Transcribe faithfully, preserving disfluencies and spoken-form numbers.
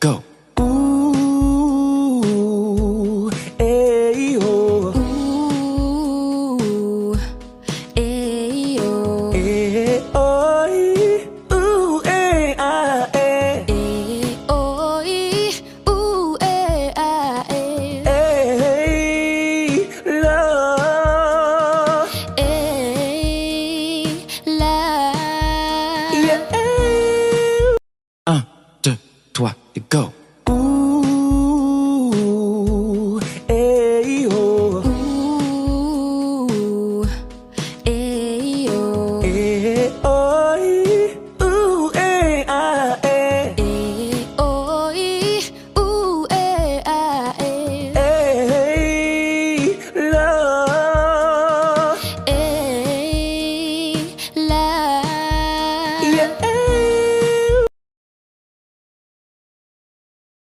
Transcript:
go. Ooh, ey, oh. Ooh, ey, oh. Eh, oh, ee, ooh, eh, ah, eh. Eh, oh, ee, ooh, eh, ah, eh. Ey, la. Ey, la. Yeah. Un, deux, trois, et go.